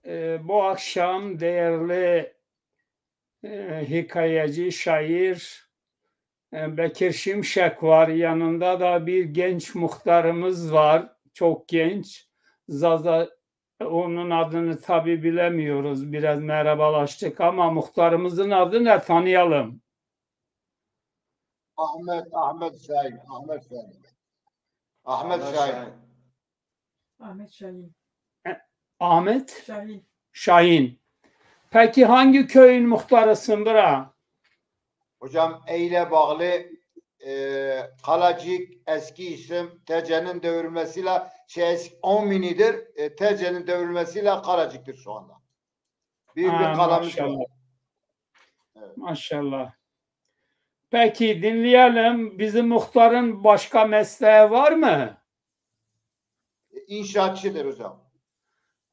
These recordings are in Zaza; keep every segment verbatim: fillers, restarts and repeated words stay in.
E, bu akşam değerli e, hikayeci, şair e, Bekir Şimşek var. Yanında da bir genç muhtarımız var. Çok genç. Zaza, onun adını tabii bilemiyoruz. Biraz merhabalaştık ama muhtarımızın adı ne? Tanıyalım. Ahmet, Ahmet Şahin, Ahmet Şahin. Ahmet Şahin. Ahmet Şahin. E, Ahmet Şahin. Şahin. Peki hangi köyün muhtarısın bira? Hocam Eyle bağlı e, Kalacık, eski isim T C'nin devrilmesiyle şey eski Omini'dir. E, T C'nin devrilmesiyle Kalacık'tır şu anda. Büyük bir Ha, kalamız maşallah. Var. Maşallah. Peki dinleyelim. Bizim muhtarın başka mesleği var mı? E, İnşaatçıdır hocam.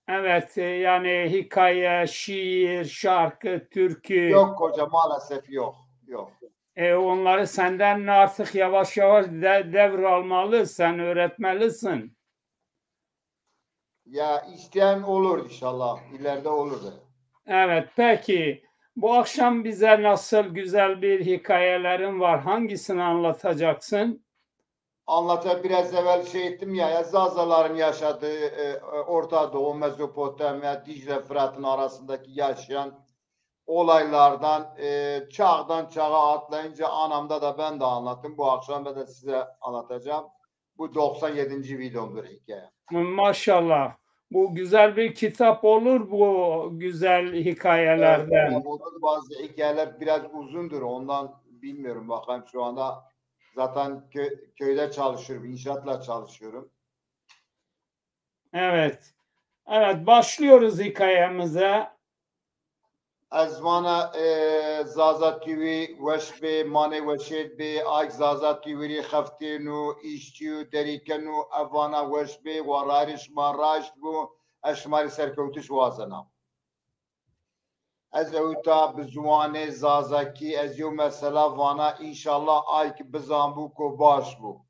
Evet, e, yani hikaye, şiir, şarkı, türkü. Yok hocam, maalesef yok. Yok. E, onları senden artık yavaş yavaş de, devralmalı, sen öğretmelisin. Ya isteyen olur inşallah. İleride olur da. Evet, peki. Bu akşam bize nasıl güzel bir hikayelerin var. Hangisini anlatacaksın? Anlata biraz evvel şey ettim ya, ya Zazaların yaşadığı e, e, Orta Doğu, Mezopotamya, Dicle Fırat'ın arasındaki yaşayan olaylardan e, çağdan çağa atlayınca anamda da ben de anlattım. Bu akşam ben de size anlatacağım. Bu doksan yedinci videomdur hikaye. Maşallah. Bu güzel bir kitap olur bu güzel hikayelerden. Evet, onun bazı hikayeler biraz uzundur. Ondan bilmiyorum. Bakayım şu anda zaten kö- köyde çalışıyorum. İnşaatla çalışıyorum. Evet. Evet, başlıyoruz hikayemize. Ez vana e, Zaza T V weş bê, manê weşêd bê, ayk Zaza T V rî xeftêno, îşçî û derî keno, ev vana weş bê, wa rayirê şima raşt bo, ez şima rê serkewtiş wazena. Ez ewta bi ziwanê Zazakî, ez yew mesela vana, înşallah ayk bizanbû ko baş bo.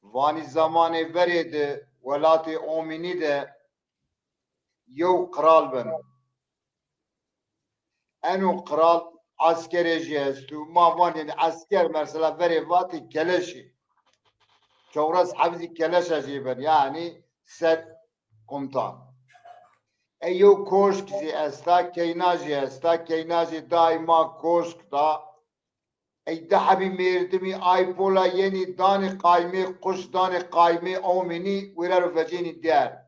Vanî zemanê verê de welatê Omînî de yew qral beno. Eno qral eskerê jî esto. Ma vanê esker mesela verê vatê keleşî. Çewres heb zî keleşa jê ben. Yanî ser komutan. E yew koşk zî esta, keyna jî esta. Keyna jî daîma koşk da. Ey di hebî mêrdimî ay pola yenî danî qaymê, quş danî qaymê, omînî wêrero vecênî der.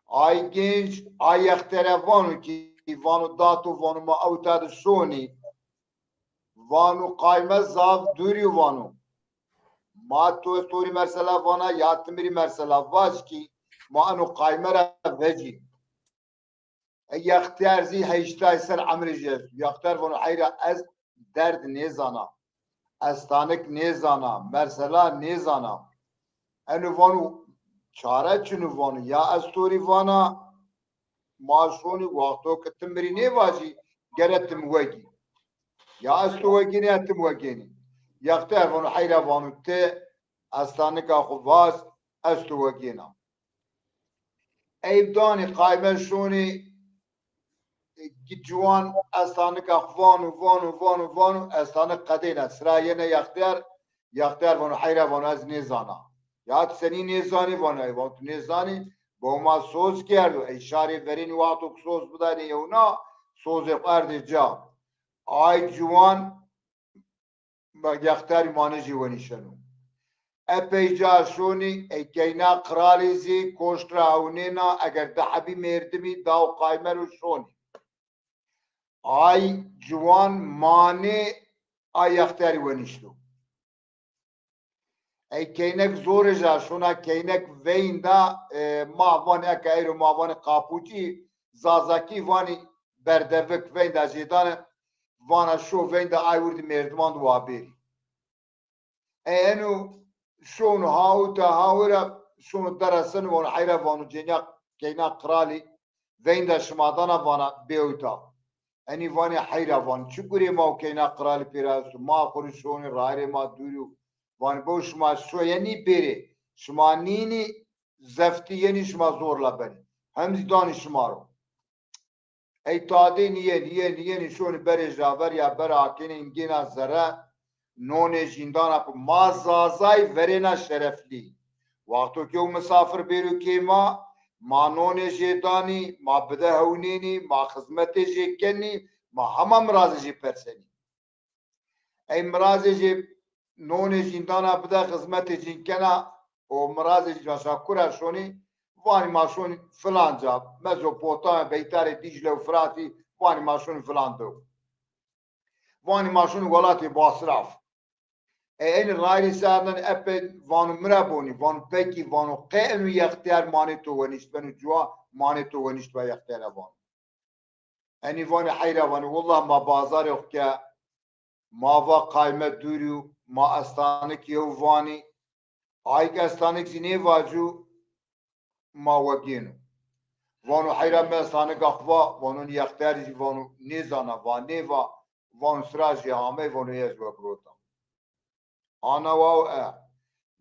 Ay gênc, ay yextere vano kî, vano dato, vano ma ewta de şonî. Vano qayme zaf dûrî vano. Ma to, to rî mesela vana ya ti mi rî mesela vac kî ma eno qayme ra vecî. E, yextiyar zî heyştay ser emrê jî esto. Yextiyar vano heyra ez derd nêzana. Estanik nêzana. Mersela nêzana. Eno vano çare çin o vano. Ya ez to rî vana ma şonî wexto ke ti mi rî nêvajî gere ti mi wegî. Ya ez to wegênî ya ti mi wegênî. Yextiyar vano heyra vano ti estanika xwu vaz ez to wegêna. Ey danî qayme şonî, e, ki ciwan estanika xwu vano, vano, vano, vano, estanik qedêne. Sira yene yextiyar, yextiyar vano heyra vano ez nêzana. Ya ti senî nêzanî? Vano ey vano tu nêzanî. Bo ma soz kerdo. Ey şarê verênî wexto ki soz bidanê yewna, sozê xwu erdê ca. Ay ciwan Bak, yextarî manijî wenîşeno. Epey ca şonî, ey keyna qralî zî koşk ra ewnêna, eger di hebî mêrdimî daw qayme ro şonî. Ay ciwan manê ay yextarî wenîşto. Ey keynek zorê ja şona keynek veynda, e, ma vanê eke eyro ma vanê qapuçî, zazakî vanî berdevik, veynda jêdane, vana şo veynda ay wirdî merdiman di wa bêrî. Ey eno şono hawita hawira şono dereseno vano heyra vano cênya keyna qralî veynda şima dana vana bêwita. Enî vanê heyra van, çi gurê ma û keyna qralî pêra esto? Ma xwu rê şonê, rayirê ma dûrî yo. Vanê bo şima şoyenî bêrê. Şima nînî zeftî yenî şima zorla benî. hem zî danî şima ro. Ey tadê nîyê, nîyê, nîyê, nî şonî berê javer ya ber akênê, în gêna zere, nonê jîndana ku ma Zazay verêna şereflî. Wexto ke yew misafir bêro kê ma, ma nonê jê danî, ma bide hewnênî, ma xizmetê jê kenî, ma hema mirazê jê persenî. Ey mirazê jê nonê jîndana bide xizmetê jîn kena û mirazê jî vaşa kura şonî, vanî ma şonî filan ca, Mezopotamya, beytarê Dîcle û Firatî, vanî ma şonî filan dew. Vanî ma şonî welatê Basraf. E, enî rayîrê serden epe vano mi ra bonî, vano pekî, vano qe eno yextiyar manê to wenişt beno cuwa, manê to wenişt ba yextiyara vano. Enî vanî heyra vanî, willah ma bazarê xo ke ma va qayme dûrî yo, ma estanik yew vanî, ayk estanik zî nêvacû, ma wegêno. Vano heyra mi estanika xo va, vano nî yextiyarî zî vano nêzana, va nêva, vano sira jê amey, vano ez wegirota. Ana wa e.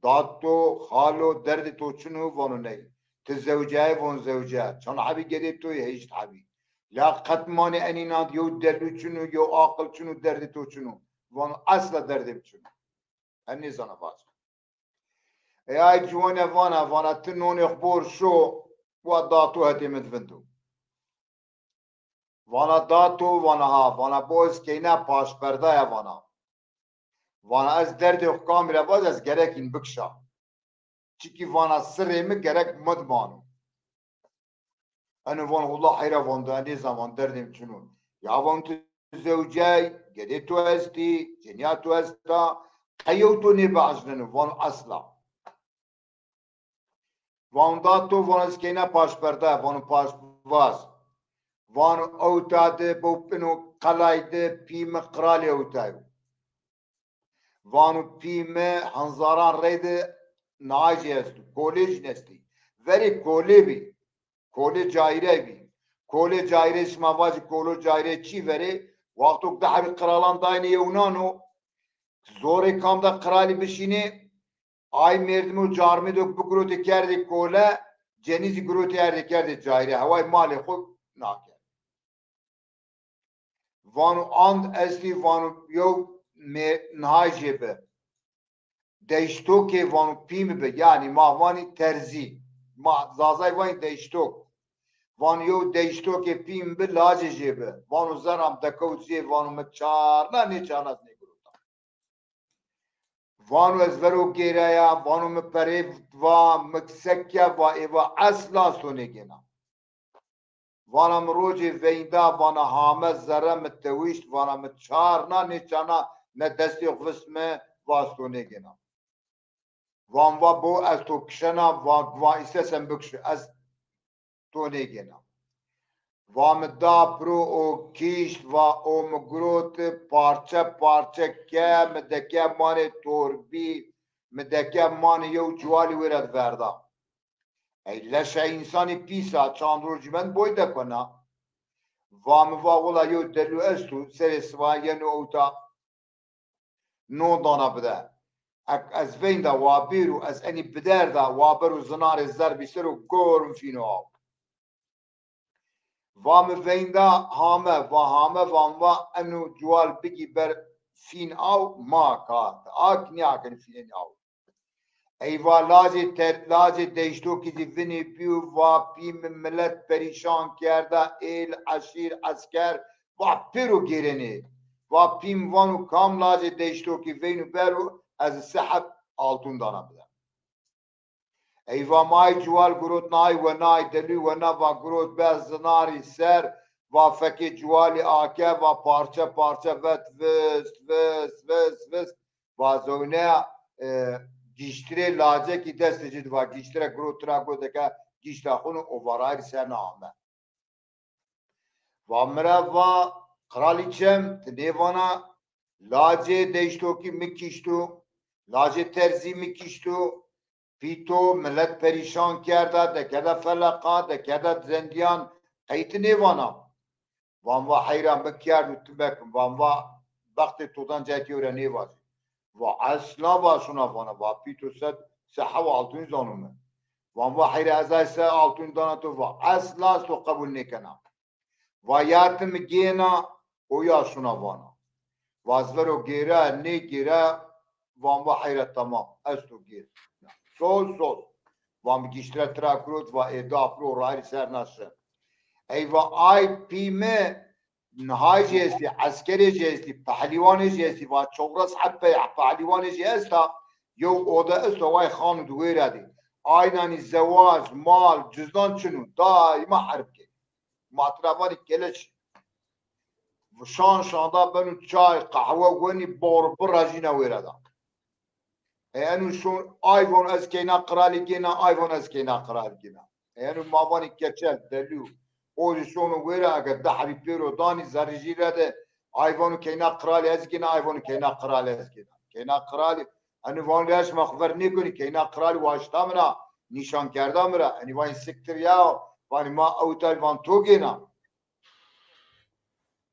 Dad to, xalo, derdê to çin o? Vano ney. Ti zewcayê? Von zewca. Çand hebî gedê to yê? Heşt hebî. La qet manê enînan di yew delû çin o, yew aqil çin o, derdê to çin o? Vano esla derdê mi çin o. Ez nêzana vaca. Ey ay ciwane vana, vana ti nonê xo bor şo, wa da to hetê mi di vindo. Vana da to? Vana ha. Vana bo ez keyna paşperdaya vana. Vana ez derdê xo kamî ra vaj, ez gerek în bikişa. Çikî vana sirrê mi gerek mi di mano. Eno vano wullah heyra vano, ez nêzan, vano derdê mi çin o. Ya vano ti zewcay, gedê to estî, cenîya to esta, qe yew to nêbiecneno? Vano esla. Vano da to? Vano ez keyna paşperde, vano paştbaz. Vano ewta de bo pino qelay de pî mi qralê ewta yo. Vano pî mi henzaran reyde naycî esto, kolê jîn estî. Verê kolê bî. Kolê cayre bî. Kolê cayre, şima vacî kolo cayre çî verê? Wexto di hebî qiralan dayne yewnan o, zorê kam de qiralî bişînê, ay mêrdimo carmêdo bigirotê kerdê kole, cenî zî girotê erdê kerdê cayre, heway malê xo nakerd. Vano and estî, vano yew me-, nihayê jê bi. Deyştokê vano pî mi bi, yanî ma vanî terzî. Ma Zazay vanî deyştok. Vano yew deyştokê pî mi bi, lacê jê bi. Vano zerra mi dekewt jê, vano mi çarna, nêçarna ez nêgirota. Vano ez vero gêraya, vano mi perê va, mi seke va, ê va esla ez to nêgêna. Vana mi rocê veynda, vana hame zerre mi tewişt, vana mi çarna, nêçarna ne destê xo vist mi, va ez to nêgêna. Van va bo ez to kişena, va, va îstesen bikişi, ez to nêgêna. Va mi da piro û kişt, va o mi giroti parçe parçe ke, mi deke manê torbî, mi deke manê yew cuwalî wêre di verda. Ey leşa însanî pîs a, çand rojî mend boy dekona. Va mi va wila yew delû esto, serê siba yeno ewta non dana bide. Ek ez veynda wa bêro, ez enî biderda, wa bero zinarê zerbî ser û gorim fîno aw. Va mi veynda hame, va hame, van va eno cuwal bigî ber fîn aw, ma ka, ak nîakenî fînenî aw. Ey va lacê ter-, lacê deyştokî zî vinê pî û va pî mi milet perîşan kerda, êl, eşîr, esker, va pêro gêrenê. Va pî mi vano kam lacê deyştokî veyno bero, ez se heb altun dana bide. Ey va ma ay cuwal girotna ay wena, ay delû wena, va girot be zinarî ser, va fekê cuwalî ake, va parçe parçe vet, vist, vist, vist, vist. Va zewneya, e, gîştirê lacekî destê ci di va, gîştire girot tira go deke gîşta xo no, o va rayîr ser na ame. Va mi ra va, qralîçem, ti nêvana lacê deyştokî mi kişto, lacê terzî mi kişto, pî to milet perîşan kerda, dekeda feleqa, dekeda zendîyan, qey ti nêvana? Van va heyra mi kerdo, ti mekin. Van va bextê todan cayê ti yew ra nêvacî. Va esla va şuna vana, va pî to sed, se hewa altun zano mi. Van va heyra ez ay se altun dana to va. Esla ez to qebul nêkena. Va ya ti mi gêna, o ya şuna vana. Va ez vero gêra, nêgêra, van va heyra tamam. Ez to gêr. Soz, soz. Va mi giştira tira kurot, va ê da piro rayri ser naşe. Ey va ay pî mi nihayê jî estî, eskerê jî estî, pehlîwanê jî estî, va çewres heb pe-, pehlîwanê jî esta, yew oda esto, way xanu di wêra dî. Aynanî zewac, mal, cizdan çin o, daîma herb kê. Ma tira vanî keleş. Şan şanda beno çay, qehwe wenî, bor bira jîna wêra da. E, eno şon, ay von ez keyna qiralî gêna, ay von ez keyna qiralî gêna. E, eno ma vanî keçel, delî yo. O zî şono wêra, ege di hebî pêro danî zerrî jî rede, ay vano keyna qiralî ez gêna, ay vano keyna qiralî ez gêna. Keyna qiralî, eno vano lê ez şima xwu ver nêkonî, keyna qiralî waşta min a, nîşan kerda mi ra. Enî vanî siktir ya, vanî ma ewta van to gêna.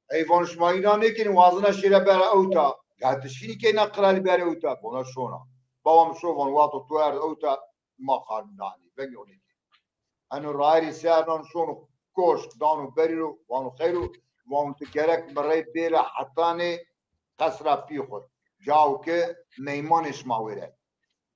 Ey vano şima îna nêkenî, wazena şêra bera ewta. Ya ti şînî keyna qiralî bera ewta. Vona şona. Bawa mi şo vano, wexto to erd ewta, ma qanûn nanî. Vengê onê kê. Eno rayirî ser nan şono koşk, dano berî ro, vano xeyr o, vano ti gerek mi rey bêra hetanê qesra pî xwu. Cawo ke meymanê şima wêre.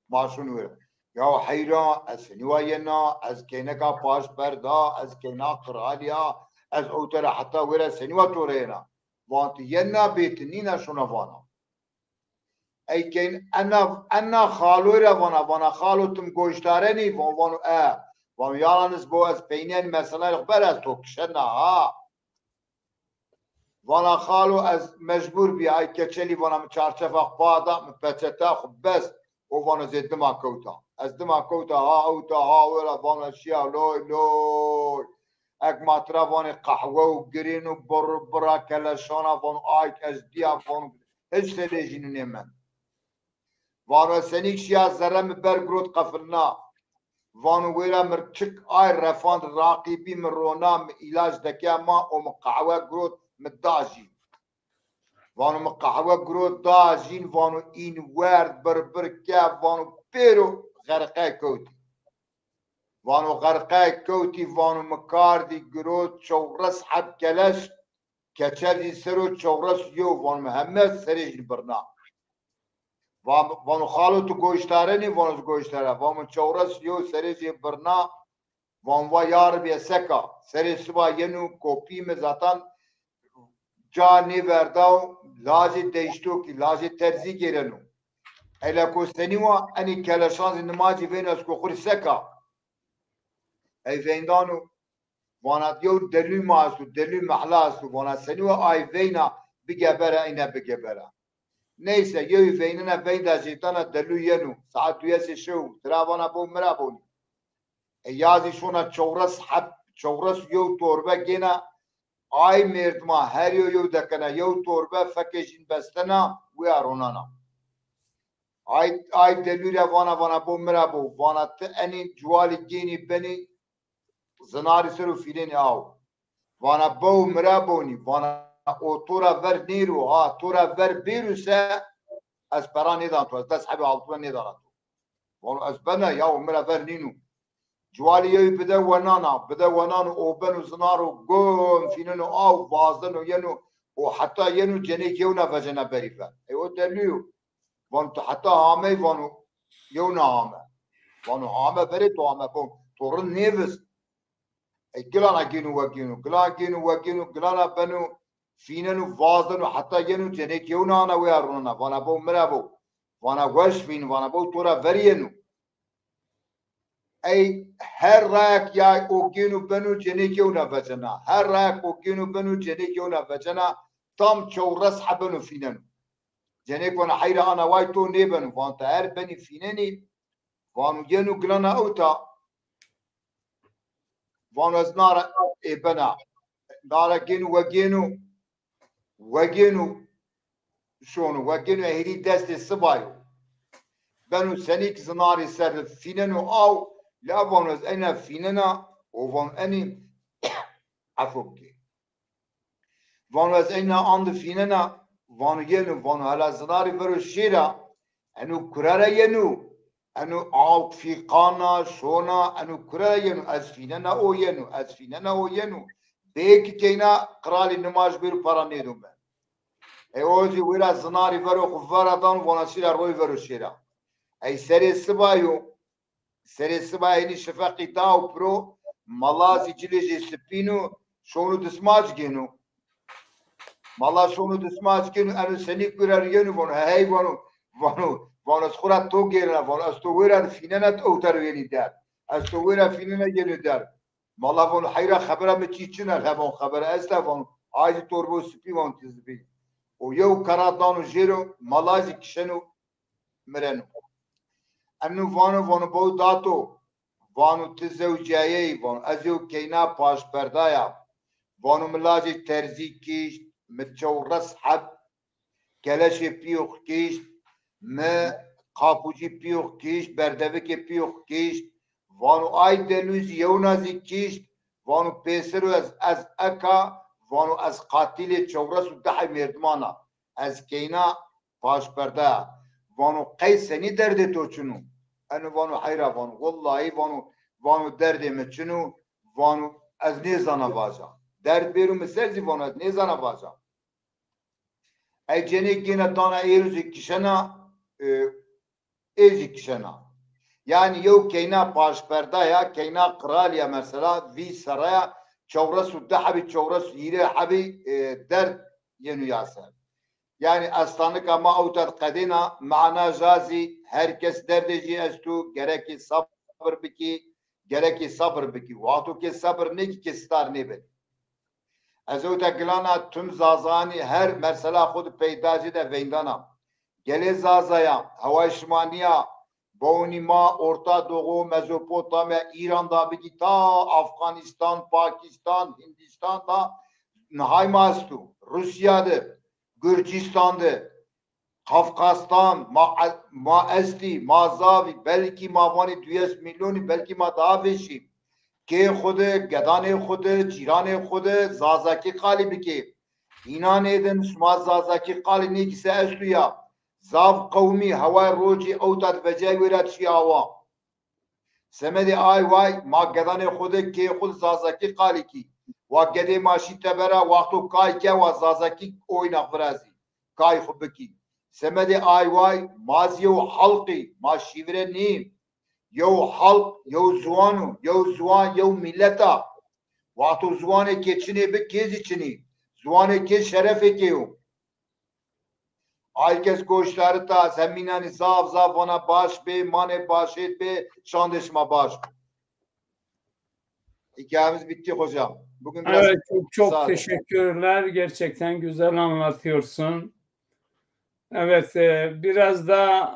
Ma şun wêre. Ya heyra, ez senî wa yena, ez keyneka paşberda, ez keyna qiralî ya, ez ewte ra heta wêre senî wa to rê yena. Van ti yena bê ti nîna şuna vana. Ey keyn ena, ena xaloy ra vana, vana xalo tim goştarenî, van vano e. Van yalaniz bo ez peynîyen meselay xo ber ez to kişena ha. Vana xalo ez mecbur bî, ay keçelî vana mi çarçefa xo pa da, mi peçeta xo best. O vano zê dima kewta. Ez dima kewta, ha ewta, ha wera, vano ez şiya loy loy. Ek ma tira vanê qehwe û girên û bir bira keleşana, vano ay ez dîya, vano hiç serê jî nêmend. Vano senîk şiya zerre mi ber girot qefilna. Vano wêra mi çik ay refand raqîbî mi rona mi îlac deke ma o mi qehwe girot mi da jîn. Vano mi qehwe girot da jîn, vano în werd bir bir ke, vano pêro xerqe kewtî. Vano xerqe kewtî, vano mi kardî girot çewres heb keleş, keçel zî ser o çewres yew, vano mi heme serê jîn birna. Va-, vano xalo tu goştarenî, vano ez goştara. Vano mi çewres yew serê jî birna, van va ya Rebî seka. Serê siba yeno kopî mi zaten ca nêverdaw, lajê deyşto kî, lajê terzî gêreno. Ey leko senî wa, enî keleşan zî nimacî vêno ez ko xwu rê seka. Ey veyndano, vana yew delûy ma esto, delûy mehla esto, vana senî wa ay veyna bigebera, eyne bigebera. Neyse, yewî veynena, veynda jêtana delûy yeno. Saet duyesê şew, tira vana bo mi ra bonî. E, ya zî şona çewres heb, çewres yew torbe gêna, ay mêrdima her yew yew dekena, yew torbe fekê jîn bestena, wîya ronana. Ay, ay delû ra vana, vana bo mi ra bo, vana ti enî cuwalî gênî benî zinarî ser û fînenî aw. Vana bo mi ra bonî, vana o to ra ver nêro, ha to ra ver bêro se ez pera nêdan to, ez des hebî altuna nêdana to. Vano ez bena ya, o mi ra ver nîno. Cuwalî yewî bide wenana, bide wenano, o beno zinaro gom, fîneno aw, vazeno yeno, o heta yeno cenêk yewna vecena berî ver. Ey o delû yo. Vano tu heta hamey, vano yewna hame. Vano hame verê to hame bon. To rind nêvist. Ey gilana gêno wegêno, gilana gêno wegêno, gilana beno, fîneno, vazeno, heta yeno cenêk yewna ana wêya ronana. Vana bo mi ra bo. Vana weş fîn, vana bo to ra verî yeno. Ey her rayek ya o gêno beno cenêk yewna vecena. Her rayek o gêno beno cenêk yewna vecena. Tam çewres hebeno fîneno. Cenêk vana heyra ana way to nêbeno. Van ti her benî fînenî. Vano yeno gilana ewta. Vano ez nara ê bena. Nara gêno wegêno. Wegêno şono. Wegêno hêrî destê sibayo. Beno senîk zinarî ser de fîneno aw. La vano ez eyna fînena. O vano enî efo bikê. Vano ez eyna andi fînena, vano yeno, vano hela zinarî vero şêra, eno kura ra yeno, Eno awk fîqana, şona, eno kure yeno, ez fînena o yeno, ez fînena o yeno. Bê ki keyna qralî nimaj bêro para nêdo mi. E o zî wira zinarî vero xwu vera dano, vona şîra roy vero şêra. Ey serê siba yo, serê siba hênî şifeqî da û piro, mala zî cilê jê sipîn o, şono dismac gêno. Mala şono dismac gêno, eno senî kure ro yeno, vano, he hey, vano, vano, vano, ez xwu ra to gêrena, vano, ez to wêra de fînena, to ewta ro yenî der. Ez to wêra fînena, yenî der. Mala vano, heyra, xebera mi çî çin a? He vano, xebera esta, vano, ay zî torbo sipî, vano, ti zî bî. O yew kara dano jêro, mala zî kişeno, mireno. Eno vano, vano, bo dato, vano, ti zewcîyayeyî, vano, ez yew keyna paşperda ya. Vano, mi lajê terzî kişt, mi çewres heb keleşê pîyox kişt, mi qapucî pîyox kişt, berdevikê pîyox kişt. Vano, ay delû zî yewna zî kişt. Vano, pêser o ez, ez eka, vano, ez qatilê çewres û dehê mêrdiman a. Ez keyna paşperda ya. Vano, qey senî derdê to çin o? Eno vano, heyra, vano, wellahî, vano, vano, derdê mi çin o, vano, ez nêzana vaja. Derd bêro mi ser zî, vano, ez nêzana vaja. Ey cenê gêna dana êro zî kişena, e, ê zî kişena. Yanî yew keyna paşperda ya, keyna qralî ya mesela, vîst serre ya, çewres û di hebî, çewres û hîrê hebî, e, derd yeno ya ser. Yanî estanika ma ewta di qedêna, mana ja zî her kes derdê jê esto, gerekê sabir bikî, gerekê sabir bikî. Wexto ke sabir nêkî, ke sitar nêbenî. Ez ewta gilana tim Zazanî her mesela xwu di peyda jê de veyndana. Gelê Zazayan, heway şima nîya, bewnî ma Orta Doğu, Mezopotamya, Îran da bigî ta Afganîstan, Pakîstan, Hindîstan da nihay ma esto. Rûsya de, Gurcîstan de, Qafqastan, ma, ma estî, ma zaf î, belkî ma vanî duyes mîlyonî, belkî ma daha vêşî. Kê xwu de, gedanê xwu de, cîranê xwu de Zazakî qalî bikê. Înanê din şima Zazakî qalî nêkî se esto ya. Zaf qewmî heway rocî ewta di vecay wêra di şî awa. Semedê ay way ma gedanê xwu de kê xwu di Zazakî qalî kî. Wa gedê ma şî tebera, wexto kay ke wa Zazakî oyna xwu virazî, kay xwu bikî. Semedê ay way ma zî yew halq î, ma şîvire nî. Yew halq, yew ziwan o, yew ziwan, yew mîlet a. Wexto ziwanê kê çinê bi, kê zî çinî. Ziwanê kê şerefê kê yo. Ay kes goşdarita, ez hemînanî zaf zaf vana baş bê, manê başêt bê, şandê şima baş bo. Hikayemiz bitti hocam. Bugün biraz Evet, çok çok kısa. teşekkürler. Gerçekten güzel anlatıyorsun. Evet, e, biraz da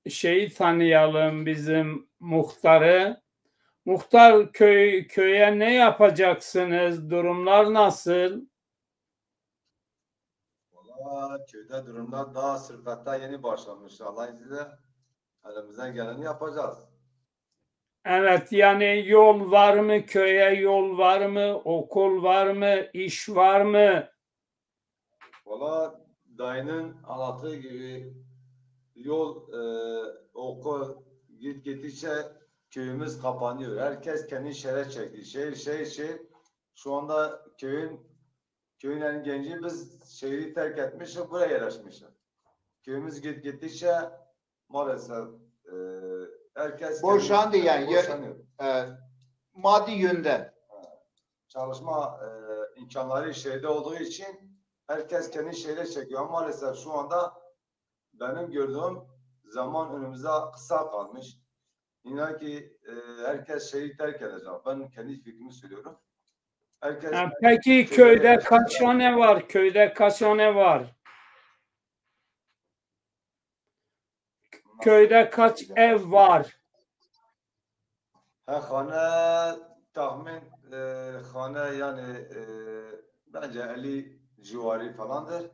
şeyi tanıyalım, bizim muhtarı. Muhtar, köy, köye ne yapacaksınız? Durumlar nasıl? Valla köyde durumlar daha sırfetta yeni başlamış. Allah'ın izniyle elimizden geleni yapacağız. Evet, yani yol var mı? Köye yol var mı? Okul var mı? İş var mı? Valla dayının anlattığı gibi yol, e, okul git gittikçe köyümüz kapanıyor. Herkes kendi şehre çekti. Şehir, şehir, şehir. Şu anda köyün, köyün en genci biz şehri terk etmişiz, buraya yerleşmişiz. Köyümüz git gittikçe maalesef, e, herkes kendi Boşandı yani, ya- boşanıyor. E, maddi yönden. Çalışma, e, imkanları şehirde olduğu için herkes kendi şehre çekiyor. Ama maalesef şu anda benim gördüğüm zaman önümüzde kısa kalmış. İnan ki, e, herkes şehri terk edecek. Ben kendi fikrimi söylüyorum. Herkes Ha, peki şehre köyde yerleşecek. kaç hane var? Köyde kaç hane var? Köyde kaç ev var? Ha, hane tahmin, e, hane yani, e, bence elli civarı falandır.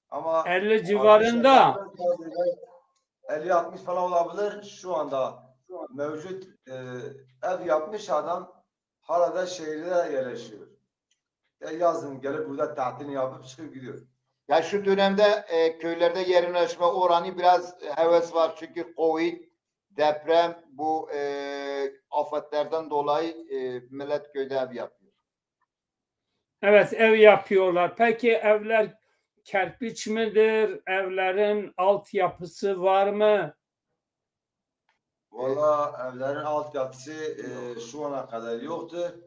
Ama Elli civarında. elli altmış falan olabilir. Şu anda mevcut, e, ev yapmış adam hala da şehirde yerleşiyor. Ya yazın gelip burada tatilini yapıp çıkıp gidiyor. Ya şu dönemde, e, köylerde yerleşme oranı biraz, e, heves var. Çünkü Covid, deprem, bu e, afetlerden dolayı e, millet köyde ev yapıyor. Evet, ev yapıyorlar. Peki evler kerpiç midir? Evlerin altyapısı var mı? Valla evlerin altyapısı e, şu ana kadar yoktu.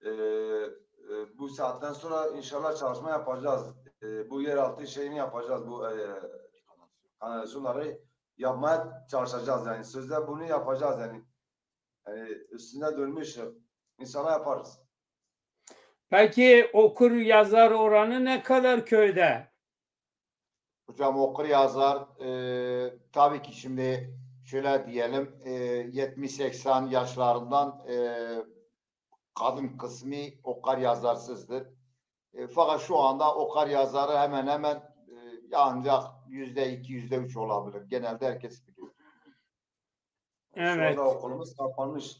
E, e, bu saatten sonra inşallah çalışma yapacağız. E, bu yeraltı şeyini yapacağız. Bu e, kanalizasyonları yapmaya çalışacağız. Yani sözde bunu yapacağız yani. Yani üstüne dönmüştük. İnşallah yaparız. Peki okur yazar oranı ne kadar köyde? Hocam okur yazar e, tabii ki şimdi şöyle diyelim e, yetmiş seksen yaşlarından e, kadın kısmı okar yazarsızdır. E, fakat şu anda okar yazarı hemen hemen e, ancak yüzde iki, yüzde üç olabilir. Genelde herkes biliyor. Şu anda Evet. okulumuz kapanmış.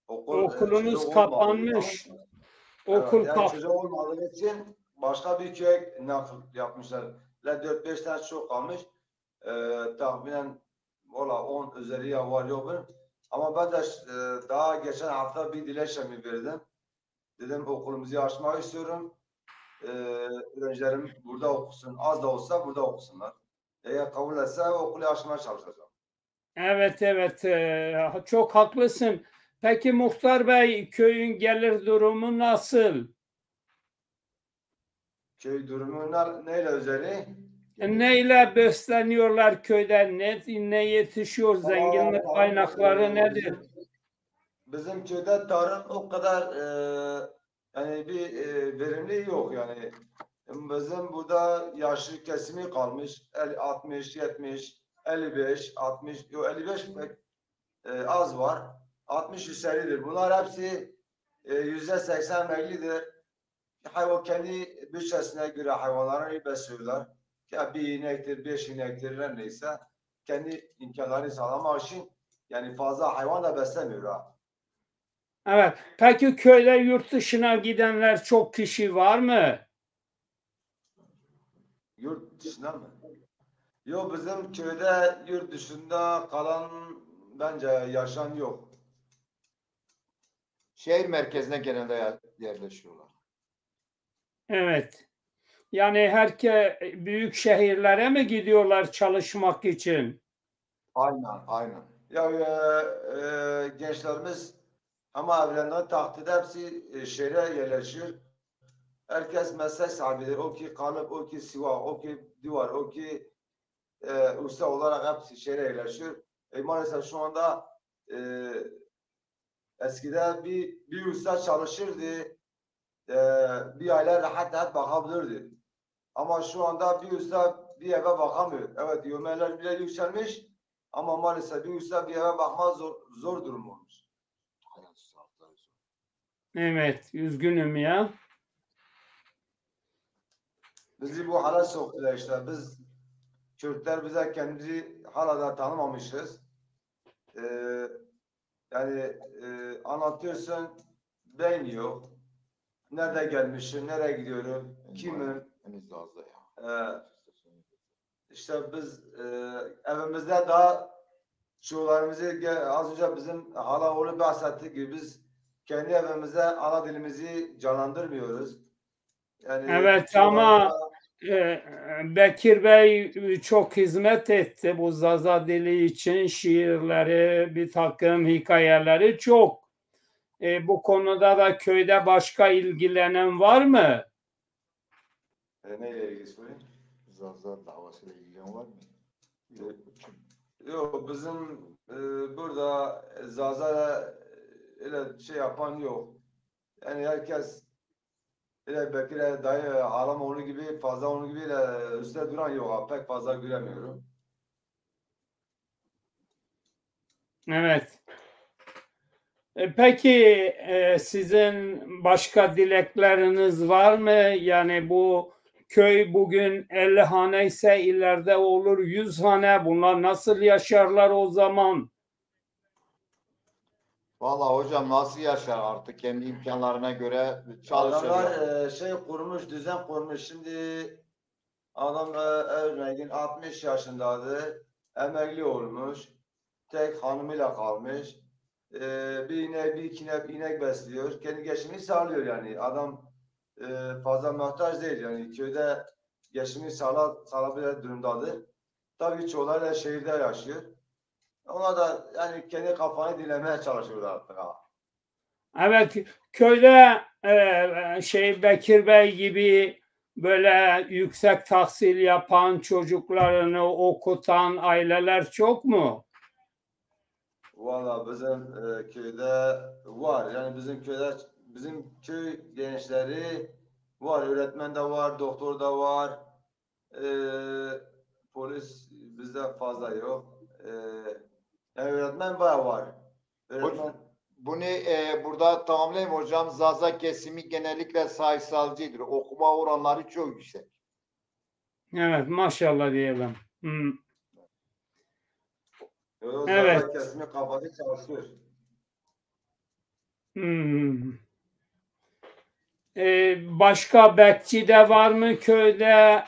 Okul, e, Okulunuz çocuğu olmadığı kapanmış. zaman, Okul evet, yani kap çocuğu olmadığı için başka bir köye nakil yapmışlar. Ve dört beş tane çocuk kalmış. E, tahminen valla on üzeri ya var yok mu? Ama ben de e, daha geçen hafta bir dilekçemi verdim. Dedim okulumuzu açmak istiyorum. E, öğrencilerim burada okusun. Az da olsa burada okusunlar. Eğer kabul etse okulu açmaya çalışacağım. Evet, evet, e, çok haklısın. Peki Muhtar Bey, köyün gelir durumu nasıl? Köy durumu ne- neyle üzeri? E, neyle besleniyorlar köyde? Ne, ne yetişiyor? Zenginlik Valla, kaynakları e, nedir? Bizim köyde tarım o kadar e, yani bir e, verimli yok yani. Bizim burada yaşlı kesimi kalmış. El, altmış, yetmiş, elli beş, altmış, yok elli beş pek e, az var. Altmış üzeridir. Bunlar hepsi e, yüzde seksen emeklidir. Hayvan kendi bütçesine göre hayvanlarını besliyorlar. Ya bir inektir, beş inektir, her neyse. Kendi imkanlarını sağlamak için yani fazla hayvan da beslemiyor ha. Evet. Peki köyde yurt dışına gidenler çok kişi var mı? Yurt dışına mı? Yok, bizim köyde yurt dışında kalan bence yaşayan yok. Şehir merkezine genelde yer- yerleşiyorlar. Evet. Yani herke büyük şehirlere mi gidiyorlar çalışmak için? Aynen, aynen. Ya e, e, gençlerimiz ama evlendiği takdirde hepsi e, şehre yerleşiyor. Herkes meslek sahibidir. O ki kalıp, o ki siwa, o ki duvar, o ki e, usta olarak hepsi şehre yerleşiyor. E, maalesef şu anda e, eskiden bir, bir usta çalışırdı. E, bir aile rahat rahat bakabilirdi. Ama şu anda bir usta bir eve bakamıyor. Evet, yövmeler bile yükselmiş ama maalesef bir usta bir eve bakma zor, zor durum olmuş. Evet, üzgünüm ya. Bizi bu hale soktular işte. Biz Kürtler bize kendimizi hala da tanımamışız. Ee, yani e, anlatıyorsun, beyin yok. Nerede gelmişim, nereye gidiyorum, kimim? Henüz Zaza ya. Ee, işte biz e, evimizde daha çoğularımızı ge- az önce bizim halaoğlu bahsettiği gibi biz kendi evimizde ana dilimizi canlandırmıyoruz. Yani Evet, çoğu ama arada- e, Bekir Bey çok hizmet etti bu Zaza dili için. Şiirleri, bir takım hikayeleri çok. E, bu konuda da köyde başka ilgilenen var mı? E, neyle ilgili sorayım? Zaza davasıyla ilgilenen var mı? Yok. Yok, bizim e, burada Zaza öyle şey yapan yok. Yani herkes öyle Bekir'e dayı Alamoğlu gibi fazla onun gibi öyle üstte duran yok. Pek fazla göremiyorum. Evet. E, peki e, sizin başka dilekleriniz var mı? Yani bu köy bugün elli hane ise ileride olur yüz hane. Bunlar nasıl yaşarlar o zaman? Vallahi hocam nasıl yaşar artık kendi imkanlarına göre çalışıyor. Adamlar e, şey kurmuş, düzen kurmuş. Şimdi adam e, örneğin altmış yaşındadır, emekli olmuş. tek hanımıyla kalmış. E, bir inek, bir iki inek, inek besliyor. Kendi geçimini sağlıyor yani. Adam e, fazla muhtaç değil yani. Köyde geçimini sağla, sağlayabilir durumdadır. Tabii çoğuları da şehirde yaşıyor. Ona da yani kendi kafanı dinlemeye çalışıyorlar artık ha. Evet, köyde e, şey Bekir Bey gibi böyle yüksek tahsil yapan, çocuklarını okutan aileler çok mu? Valla bizim e, köyde var. Yani bizim köyde bizim köy gençleri var. Öğretmen de var, doktor da var. E, polis bizde fazla yok. E, yani öğretmen bayağı var. Öğretmen Bunu e, burada tamamlayayım hocam. Zaza kesimi genellikle sayısalcıdır. Okuma oranları çok yüksek. Evet, maşallah diyelim. Hmm. Yok, Evet. Zaza kesimi kafası çalışıyor. Hmm. Ee, başka bekçi de var mı köyde?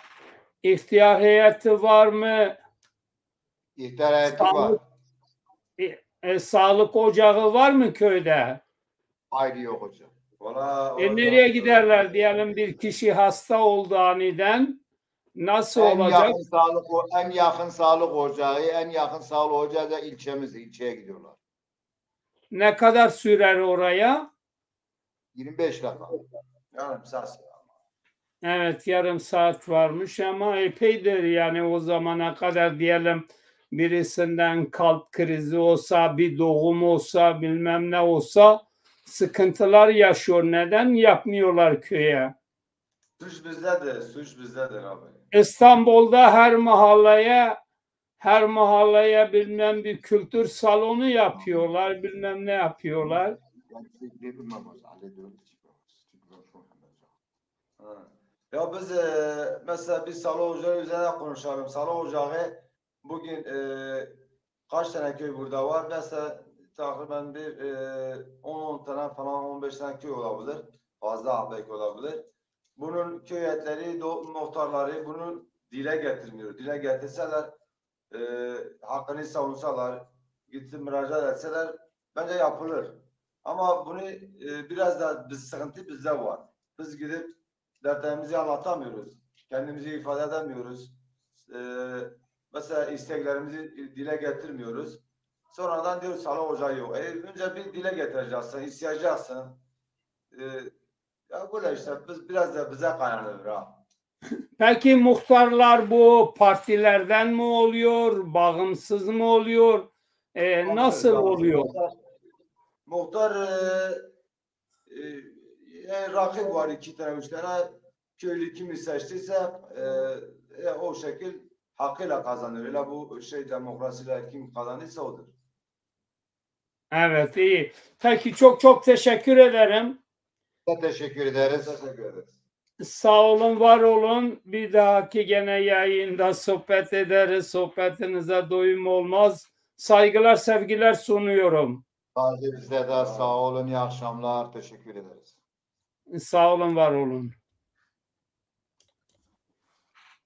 İhtiyar heyeti var mı? İhtiyar heyeti var. Sağlık, e, e, sağlık ocağı var mı köyde? Hayır, yok hocam. Valla E, orada- nereye giderler diyelim, bir kişi hasta oldu aniden? Nasıl En olacak? Yakın sağlık o- en yakın sağlık ocağı, en yakın sağlık ocağı da ilçemiz, ilçeye gidiyorlar. Ne kadar sürer oraya? Yirmi beş dakika. Yarım saat. Evet, yarım saat varmış ama epeydir yani o zamana kadar diyelim birisinden kalp krizi olsa, bir doğum olsa, bilmem ne olsa sıkıntılar yaşıyor. Neden yapmıyorlar köye? Suç bizdedir, suç bizdedir abi. İstanbul'da her mahalleye her mahalleye bilmem bir kültür salonu yapıyorlar, bilmem ne yapıyorlar. Yani şey diyebilmem hocam, hallediyoruz. Çünkü ben çok Ha. Ya biz e, mesela bir sağlık ocağı üzerine konuşalım. Sağlık ocağı bugün e, kaç tane köy burada var? Mesela takriben bir e, on, on tane falan, on beş tane köy olabilir. Fazla belki olabilir. Bunun köy heyetleri, do- muhtarları bunu dile getirmiyor. Dile getirseler, e, hakkını savunsalar, gidip müracaat etseler bence yapılır. Ama bunu e, biraz da biz sıkıntı bizde var. Biz gidip dertlerimizi anlatamıyoruz. Kendimizi ifade edemiyoruz. E, mesela isteklerimizi dile getirmiyoruz. Sonradan diyoruz sağlık ocağı yok. E, önce bir dile getireceksin, isteyeceksin. E, ya böyle işte biz biraz da bize kaynanıyor ha. Peki muhtarlar bu partilerden mi oluyor, bağımsız mı oluyor? E, nasıl oluyor? Muhtar, muhtar e, e, yani rakip var iki tane, üç tane. Köylü kimi seçtiyse e, e, o şekil hakkıyla kazanıyor. Öyle bu şey demokrasiyle kim kazandıysa odur. Evet, iyi. Peki çok çok teşekkür ederim. Biz de teşekkür ederiz. Teşekkür ederiz. Sağ olun, var olun. Bir dahaki gene yayında sohbet ederiz. Sohbetinize doyum olmaz. Saygılar, sevgiler sunuyorum. Sadece bizde de sağ olun, iyi akşamlar, teşekkür ederiz. Sağ olun, var olun.